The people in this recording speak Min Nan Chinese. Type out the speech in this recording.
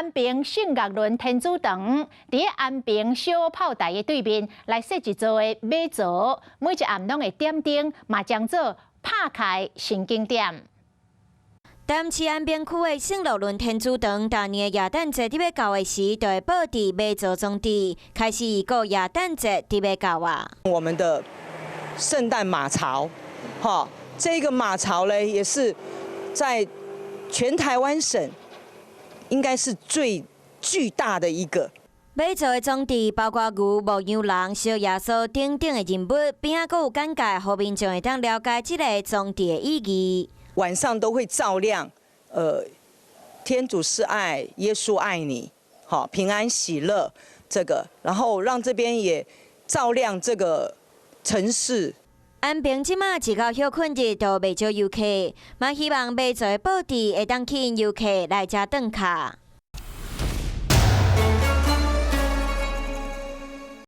安平聖樂倫天主堂，佇安平小炮台的對面來設一座的馬槽，每一暗攏會點燈，嘛將做拍開新景點。淡市安平區的聖樂倫天主堂，逐年的耶誕節佇欲到的時，就會布置馬槽裝置，開始預告耶誕節佇欲到啊。我們的聖誕馬槽，哈，這個馬槽呢，也是在全台灣省應該是最巨大的一個。馬槽的裝置包括牛、牧羊人、小耶穌等等的人物，邊仔閣有簡介，予民眾會當了解這个裝置的意義。晚上都會照亮，天主是愛，耶穌愛你，好，平安喜樂，這個，然後讓這邊也照亮這個城市。安平這馬一到歇睏日就袂少遊客，嘛希望馬槽的布置會當吸引遊客來遮轉跤。